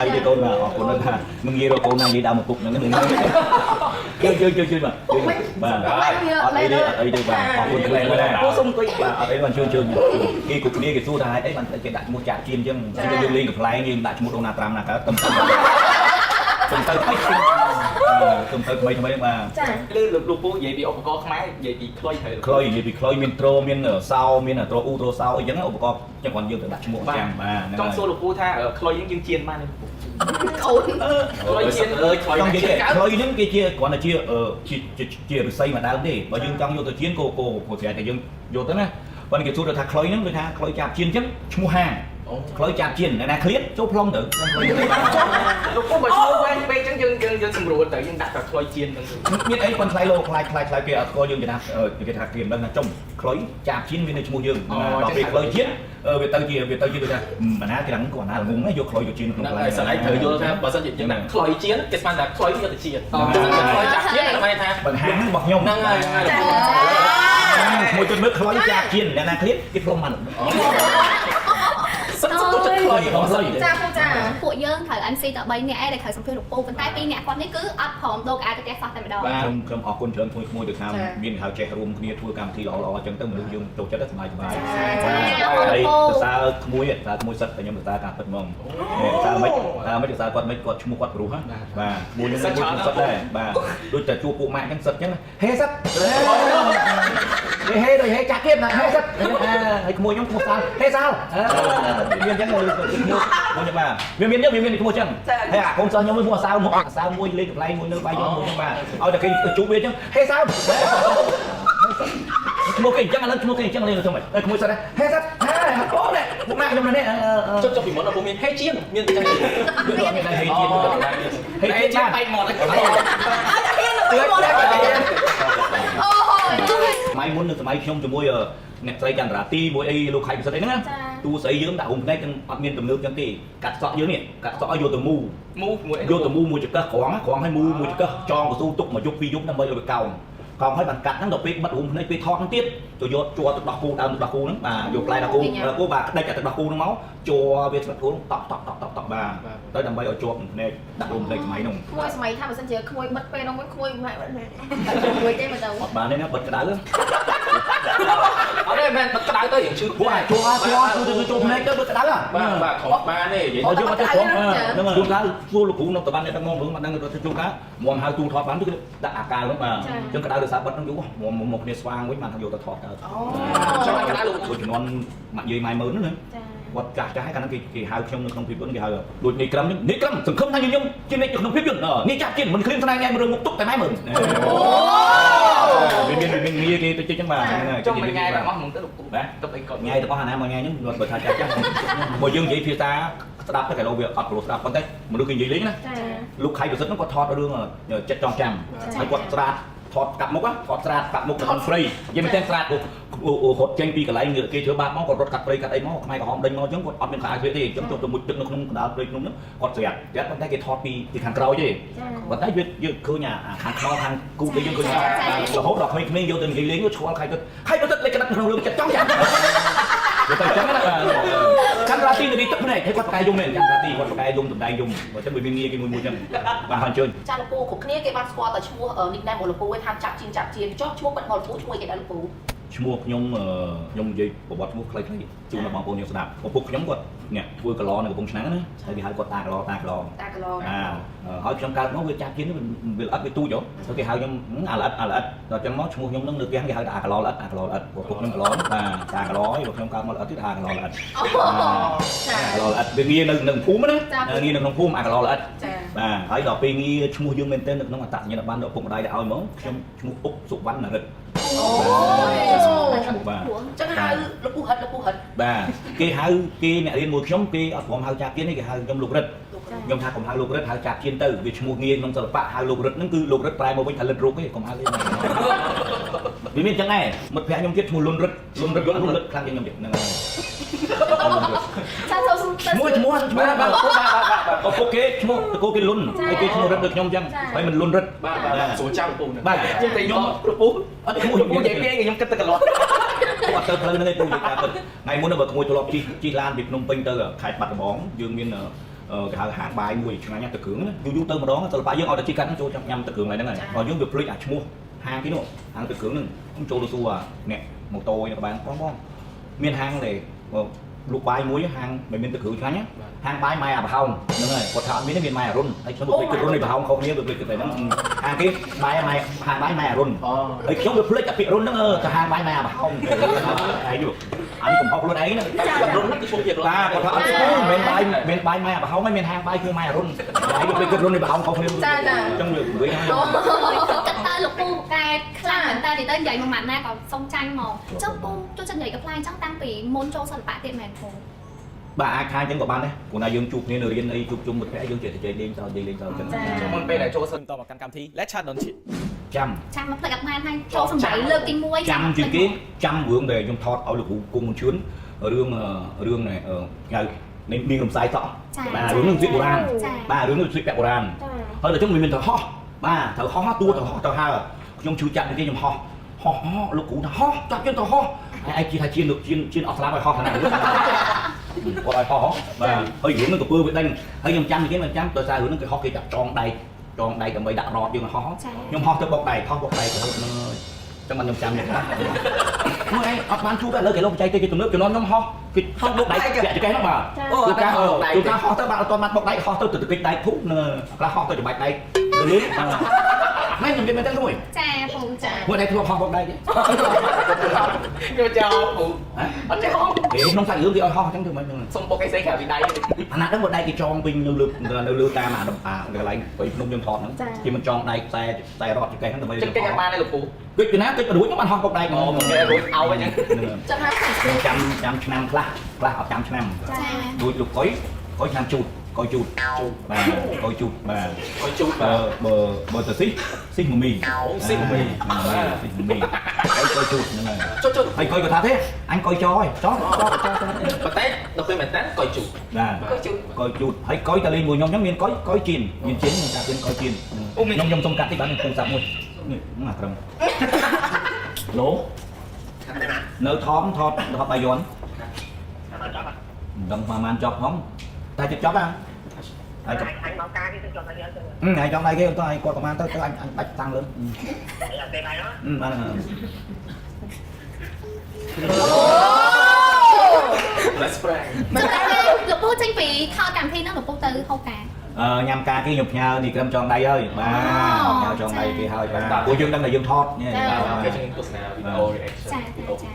អីទេកូនបាទអរគុណណាស់ថាមិនងាយរកកូនណានិយាយដើមឪពុកហ្នឹងហ្នឹងយើងយើងយើងយើងបាទបាទអត់អីទេអត់អីទេបាទអរគុណខ្លាំងណាស់ ពូសុំអង្គុយ បាទអត់អីបានជឿជឿគេគ្រប់គ្នាគេសួរថាហេតុអីបានគេដាក់ឈ្មោះចាក់ជៀនអញ្ចឹងយើងលេងកំ pl ែងយើងដាក់ឈ្មោះដូណាត្រាំណាកើតតំតំទៅថ្មីតំទៅថ្មីថ្មីបាទ ចា លឺលោកពូនិយាយពីឧបករណ៍ខ្មែរនិយាយពីខ្លុយត្រូវ ខ្លុយនិយាយពីខ្លុយមានត្រូមានសោមានត្រូអ៊ូត្រូសោអីចឹងឧបករណ៍ចឹងគាត់យើងទៅដាក់ឈ្មោះចាំបាទ ចង់សួរលោកពូថាខ្លុយយើងជៀនបានទេពូ កូន ខ្លុយជៀនអើយខ្លុយ ចង់និយាយ ជៀនកើត ខ្លុយហ្នឹងគេជាគ្រាន់តែជាជាជាឫស្សីមួយដើមទេបើយើងចង់យកទៅជៀនក៏ក៏ក៏ស្រាប់តែយើងយកទៅណាបើគេសួរថាខ្លុយហ្នឹងដូចថាខ្លុយចាប់ជៀនចឹងឈ្មោះហាងខ្លុយចាប់ជៀនណាឃ្លៀតចូលផ្លុំទៅ លោកពូបើឈ្មោះវែងពេកចឹងយើងយើងយើងសម្រួលទៅយើងដាក់តែខ្លុយជៀនហ្នឹង មានអីប៉ុនថ្លៃលោខ្លាចខ្លាចខ្លាចគេអត់ស្គាល់យើងគេថាគេថាគេមិនដឹងថាចំខ្លុយចាប់ជៀនវានៅឈ្មោះយើងដល់ពេលខ្លុយជៀនវាទៅជាវាទៅជាដូចថាបណ្ណាគេឡើងគាត់ណាល្ងងយកខ្លុយទៅជៀនក្នុង ហ្នឹងហើយសិនឯងត្រូវយល់ថាបើសិនជាយើងដាក់ខ្លុយជៀនគេស្មានថាខ្លុយយកទៅជៀនបើសិនជាខ្លុយចាប់ជៀនគេថា បញ្ហារបស់ខ្ញុំ ហ្នឹងហើយហ្នឹងហើយ មួយទៅមើលខ្លុយចាប់ជៀនអ្នកណាឃ្លៀតគេផ្លុំបាន សិនសិនទៅចិត្តខ្លុយហ្មងសិន ចាពូចា ពួកយើងត្រូវ MC តែ3នាក់ឯងដែលត្រូវសម្ភាសលោកពូប៉ុន្តែ2នាក់គាត់នេះគឺអត់ព្រមដូរកៅអៅទៅផ្ទះសោះតែម្ដង ខ្ញុំខ្ញុំអរគុណច្រើនក្មួយៗទៅខាងមានហៅចេះរួមគ្នាធ្វើកម្មវិធីល្អៗអញ្ចឹងទៅមនុស្សយើងចូលចិត្តសប្បាយសប្បាយហើយសរសើរក្មួយសរសើរក្មួយសិតតែខ្ញុំសរសើរការពិតហ្មងសរសើរមិនមិនសរសើរគាត់មិនគាត់ឈ្មោះគាត់ព្រោះហ៎បាទក្មួយខ្ញុំមួយសិតដែរបាទដូចតែជួបពួកម៉ាក់អញ្ចឹងសិតអញ្ចឹងហេសិតហេហេដូចហេចាក់ទៀតណាហេសិតហើយក្មួយខ្ញុំឈ្មោះសាលហេសាលមានអញ្ចឹងមួយមួយបាទវាមានវាមានឈ្មោះអញ្ចឹងហើយអាកូនសិស្សខ្ញុំមួយឈ្មោះអាសាវមកអាសាវមួយលេងកំ pl ែងមួយនៅបាយយកមួយអញ្ចឹងបាទឲ្យតែគេជួបវាអញ្ចឹងហេសាវឈ្មោះគេអញ្ចឹងឥឡូវឈ្មោះគេអញ្ចឹងលេងទៅមិនឈ្មោះសិតហេសិតហេអូនេះពួកម៉ាក់ខ្ញុំនេះ ចុះចុះពីមុនដល់ពូមានហេជៀនមានតែចឹង មានហេជៀនហេ ហេ ជៀន ជៀនបែកមាត់ ឲ្យតែហ៊ានទៅមកអូហូយ សម័យមុននៅសម័យខ្ញុំជាមួយអ្នកស្រីចន្ទរាទីមួយអីលោកខៃពិសិដ្ឋអីហ្នឹងណាតួស្រីយើងដាក់រុំភ្នែកទាំងអត់មានទំនើបចឹងទេកាត់សក់យើងនេះកាត់សក់ឲ្យយកទៅមូ មូមួយ យកទៅមូមួយចង្កឹះក្រងក្រងឲ្យមូមួយចង្កឹះចងកស៊ូទុកមួយយប់ពីរយប់ដើម្បីឲ្យវាកោងកោងឲ្យបានកាត់ហ្នឹងដល់ពេលបិទរុំភ្នែកពេលថតហ្នឹងទៀតទៅយកជ័រទឹកដោះគោដើមទឹកដោះគោហ្នឹងបាទយកផ្លែដោះគោគោបាទក្តិចអាទឹកដោះគោហ្នឹងមកជ័រវាស្លឹកគោតក់តក់តក់តក់តក់បាទទៅដើម្បីឲ្យជាប់ភ្នែកដាក់រុំភ្នែកសម័យហ្នឹង ក្មួយសម័យថាបើសិនជាក្មួយបិទពេលនោះមួយក្មួយម៉ែបិទមួយទេមើលទៅ អត់បានទេណាបិទក្តៅ អត់ទេមែនបិទក្តៅទៅយើងឈឺ ព្រោះអាជ័រជ័រគឺទៅចូលភ្នែកទៅបិទក្តៅ បាទបាទខំបានទេនិយាយ អត់យកមកទៅក្រុមហ្នឹងជួនកាលសួរលោកគ្រូនៅតបានអ្នកដឹកនាំរឿងមកដឹងទៅជួនកាលមុំហៅទូថតបានគឺដាក់អាកាលហ្នឹងបាទអញ្ចឹងក្តៅដោយសារបិទហ្នឹងយូរមុំមកគ្នាស្វាងវិញបានយកទៅថតកើត ចង់ក្តៅលោក ដូចជំនាន់ម៉ាក់យាយម៉ែមើនហ្នឹងណា ចា គាត់ចាស់ចាស់ហើយកាលហ្នឹងគេគេហៅខ្ញុំនៅក្នុងភាពយន្តគេហៅដូចនេះក្រឹមនេះក្រឹមសង្ឃឹមថាញញឹមជានិច្ចនៅក្នុងភាពយន្តនេះចាស់ជាមិនឃ្លានស្នេហ៍ញ៉ែមរឿងមុខទុកតែម៉ែមើនវាមានវាមានងារគេទៅជិះចឹងបាទហ្នឹងហើយ ចង់មួយថ្ងៃដល់អស់ហ្មងទៅលោកពូ បាទ ទុកអីគាត់ ញ៉ៃទាំងអស់អាណាមួយញ៉ៃហ្នឹងគាត់បើថាចាស់ចាស់បើយើងនិយាយភាសាស្ដាប់ទៅកែឡូវាអត់ព្រោះស្ដាប់ប៉ុន្តែមនុស្សគេនិយាយលេងណា ចា លោកខៃប្រសិទ្ធហ្នឹងគាត់ថតរឿងចិត្តចងចាំហើយគាត់ស្រាតថតកាប់មុខថតស្រាតកាប់មុខក្នុងព្រៃនិយាយមែនទេស្រាតរត់ចេញពីកន្លែងគេធ្វើបាបមកគាត់រត់កាត់ព្រៃកាត់អីមកខ្មែរក្រហមដេញមកអញ្ចឹងគាត់អត់មានខោអាវស្លៀកទេអញ្ចឹងចូលទៅមុជទឹកនៅក្នុងកណ្ដាលព្រៃភ្នំហ្នឹងគាត់ស្រាតស្រាតប៉ុន្តែគេថតពីពីខាងក្រោយទេ ចា ប៉ុន្តែវាយើងឃើញអាខាងខ្នងខាងគូគេយើងឃើញរហូតដល់ក្មេងៗយកទៅនិយាយលេងឆ្ងល់ខៃទៅខៃប្រសិទ្ធលេខកណ្ដាប់ក្នុងរឿងចិត្តចង់ចាំទៅតែចឹងណាចន្ទរាទីនារីទឹកភ្នែកហើយគាត់ប្រកែយំមែនចន្ទរាទីគាត់ប្រកែយំតំដែងយំបើចឹងវាមានងារគេមួយមួយចឹងបាទហើយអញ្ជើញ ចាលោកពូគ្រប់គ្នាគេបានស្គាល់តែឈ្មោះ nickname របស់លោកពូឯងថាចាប់ជាងចាប់ជាងចុះឈ្មោះពិតរបស់លោកពូឈ្មោះអីគេដែរលោកពូ ឈ្មោះខ្ញុំខ្ញុំនិយាយប្រវត្តិឈ្មោះខ្លីៗជូនដល់បងប្អូនយើងស្ដាប់ឪពុកខ្ញុំគាត់អ្នកធ្វើកឡនៅកំពង់ឆ្នាំងណាហើយគេហៅគាត់តាកឡតាកឡ តាកឡ អាហើយខ្ញុំកើតមកវាចាប់ជាងវាល្អិតវាទូចហ៎ទៅគេហៅខ្ញុំអាល្អិតអាល្អិតដល់ចឹងមកឈ្មោះខ្ញុំនឹងនៅផ្ទះគេហៅថាអាកឡល្អិតអាកឡល្អិតឪពុកខ្ញុំកឡបាទតាកឡហើយបើខ្ញុំកើតមកល្អិតទៀតអាកឡល្អិត អូចា អាកឡល្អិតវាងារនៅក្នុងភូមិណាងារនៅក្នុងភូមិអាកឡល្អិត ចា បាទហើយដល់ពេលងារឈ្មោះយើងមែនទែននៅក្នុងអត្តសញ្ញាណប័ណ្ណរបស់ឪពុកម្ដាយដែលឲ្យមកខ្ញុំឈ្មោះអុកសុវណ្ណរិទ្ធ អូ បាទ ចឹងហៅលោកពូហិតលោកពូហិត បាទគេហៅគេអ្នករៀនមួយខ្ញុំគេអត់ព្រមហៅចាប់ជានទេគេហៅខ្ញុំលោករិទ្ធខ្ញុំថាកុំហៅលោករិទ្ធហៅចាប់ជានទៅវាឈ្មោះងារក្នុងសិល្បៈហៅលោករិទ្ធហ្នឹងគឺលោករិទ្ធប្រែមកវិញថាលិតរូបទេកុំហៅទេវាមានចឹងដែរមិត្តភក្តិខ្ញុំទៀតឈ្មោះលុនរិទ្ធលុនរិទ្ធលុនរិទ្ធខ្លាំងជាងខ្ញុំទៀតហ្នឹងហើយ ចាចូល ឈ្មោះឈ្មោះឈ្មោះបាទបាទឪពុកគេឈ្មោះតកូគេលុនហើយគេឈ្មោះរិទ្ធដូចខ្ញុំចឹងហើយមិនលុនរិទ្ធ បាទបាទស្រួលចាំពូហ្នឹង បាទ ខ្ញុំតែខ្ញុំលោកពូ អត់ឈ្មោះ លោកពូនិយាយពីខ្ញុំគិតតែកន្លោះ អត់ទៅផ្លូវហ្នឹងឯងពូនិយាយការពិតថ្ងៃមុនបើក្មួយធ្លាប់ជិះជិះឡានពីភ្នំពេញទៅខេត្តបាត់ដំបងយើងមាន គេហៅហាងបាយមួយឆ្ងាញ់ទឹកគ្រឿងណាយូរយូរទៅម្ដងសិល្បៈយើងឲ្យតែជីកាត់ចូលញ៉ាំទឹកគ្រឿងឡើយហ្នឹងហើយដល់យើងវាភ្លេចអាឈ្មោះហាងគេនោះហាងទឹកគ្រឿងហ្នឹងខ្ញុំចូលទៅសួរអ្នកម៉ូតូឯនេះបានបងបងមានហាងទេលក់បាយមួយហាងមិនមានទឹកគ្រឿងឆ្ងាញ់ហាងបាយម៉ែអាប្រហោងហ្នឹងហើយគាត់ថាអត់មានទេមានម៉ែអារុនហើយខ្ញុំវាភ្លេចគិតរុននេះប្រហោងខុសគ្នាវាភ្លេចគិតតែហ្នឹងហាងគេបាយម៉ែហាងបាយម៉ែអារុនហើយខ្ញុំវាភ្លេចអាពាក្យរុនហ្នឹងទៅហាងបាយម៉ែអាប្រហោងហើយយូអានេះកំហុសខ្លួនឯងណា រុនហ្នឹងគឺឈ្មោះជារុន បាទគាត់ថាអត់ទេមិនបាយមិនបាយម៉ែប្រហោងមិនមានហាងបាយគឺម៉ែរុនបាយវាគិតរុននេះប្រហោងខុសគ្នា ចាចា អញ្ចឹងវាវិញហើយ គិតទៅលោកពូកែខ្លាំងមែនតើនិយាយទៅនិយាយមួយម៉ាត់ណាក៏សុំចាញ់មកចុះពូចូលចិត្តនិយាយកំប្លែងចឹងតាំងពីមុនចូលសិល្បៈទៀតមែនពូ បាទអាចខាងអញ្ចឹងក៏បានដែរព្រោះណាយើងជួបគ្នានៅរៀនអីជួបជុំមិត្តភក្តិយើងចេះតែជែកលេងសើចនិយាយលេងសើចអញ្ចឹង មុនពេលដែលចូលសិន បន្តមកកាន់កម្មវិធី Let's Chat Don't Cheat ចាំ ចាំមកភ្លេចអត់បានហើយចូលសម្ដីលើកទី1 ចាំជាងគេចាំរឿងដែលខ្ញុំថតឲ្យលោកគ្រូគង់ជឿនរឿងរឿងនេះហៅនាងរំសាយសក់បាទរឿងនឹងវាបុរាណបាទរឿងនឹងវាពាក់បុរាណហើយដល់ចឹងមិនមានទៅហោះបាទត្រូវហោះតួត្រូវហោះទៅហើខ្ញុំឈឺចាប់គេខ្ញុំហោះហោះលោកគ្រូថាហោះចាប់ជើងទៅហោះឯងជិះថាជៀនលោកជៀនជៀនអស់ស្លាប់ឲ្យហោះណាគាត់ឲ្យហោះបាទហើយរឿងនឹងកពើវាដេញហើយខ្ញុំចាំគេមិនចាំដោយសាររឿងនឹងគេហោះគេចាប់ចងដៃចងដៃដើម្បីដាក់រតយើងហោះខ្ញុំហោះទៅបុកដៃហោះបុកដៃទៅហូតមើលចឹងមិនខ្ញុំចាំទេមួយឯងអត់បានជួបតែលើគេលោកបច្ចេកទេសគេទំនើបជំនាន់ខ្ញុំហោះគេហោះបុកដៃពាក់ចកេះហ្នឹងបាទគឺការគឺការហោះទៅបាទអត់ទាន់បានបុកដៃហោះទៅទៅកិច្ចដៃធុនៅខ្លះហោះទៅច្បាច់ដៃទៅលឿនម៉ែខ្ញុំនិយាយមែនទេមួយ ចាពូចា មួយដៃធ្លាប់ហោះបុកដៃទេ ខ្ញុំចោលពូអត់ចេះហោះ គេក្នុងសាច់រឿងគេឲ្យហោះអញ្ចឹងធ្វើម៉េចហ្នឹង សុំបុកអីស្អីក្រៅពីដៃ អាណាហ្នឹងបើដៃគេចងវិញនៅលើនៅលើតាមអាកន្លែងព្រៃភ្នំយើងថតហ្នឹងគេមិនចងដៃខ្សែខ្សែរត់ចកេះហ្នឹងដើម្បី ចឹងគេអត់បានទេលោកពូ កិច្ចពីណាកិច្ចរួចហ្នឹងបានហោះបុកដៃ អូគេរួចឲ្យអញ្ចឹង ចាំថា ខ្ញុំចាំចាំឆ្នាំខ្លះខ្លះអត់ចាំឆ្នាំ ចា ដូចលោកកុយកុយឆ្នាំជូតកុយជូតបាទកុយជូតបាទ អុយជូត បើបើបើទៅស៊ីស៊ីមមី អូស៊ីមមី ស៊ីមមីកុយកុយជូតហ្នឹងហើយ ចុចចុច ហើយកុយក៏ថាទេអញកុយចោហើយចោចោចោ ប៉ុន្តែដល់ពេលមែនតើកុយជូត បាទ ក៏ជូ កុយជូតហើយកុយតលេងមួយខ្ញុំហ្នឹងមានកុយកុយជៀនមានជៀនខ្ញុំកាត់ជៀនកុយជៀនខ្ញុំខ្ញុំសុំកាត់តិចបានទូរស័ព្ទមួយនេះមកត្រឹមឡូនៅថមថតថតបាយ័នមិនដឹងប្រហែលចប់ផងតែជិតចប់ហ่ะហើយ អញមកការគេទៅចង់ឲ្យយើងទៅ ថ្ងៃចង់ដៃគេទៅឲ្យគាត់ប្រហែលទៅទៅអញអញបាច់តាំងលើ អត់ទេហើយ បាន Let's pray មិនតែលោកពូចេញពីខោកម្មវិធីហ្នឹងលោកពូទៅហូបការ អឺញ៉ាំការគេខ្ញុំផ្ញើនេះក្រុមចងដៃហើយបាទផ្ញើចងដៃគេហើយបាទពួកយើងដឹងតែយើងថត គេចឹងទស្សនាវីដេអូ reaction ចាចា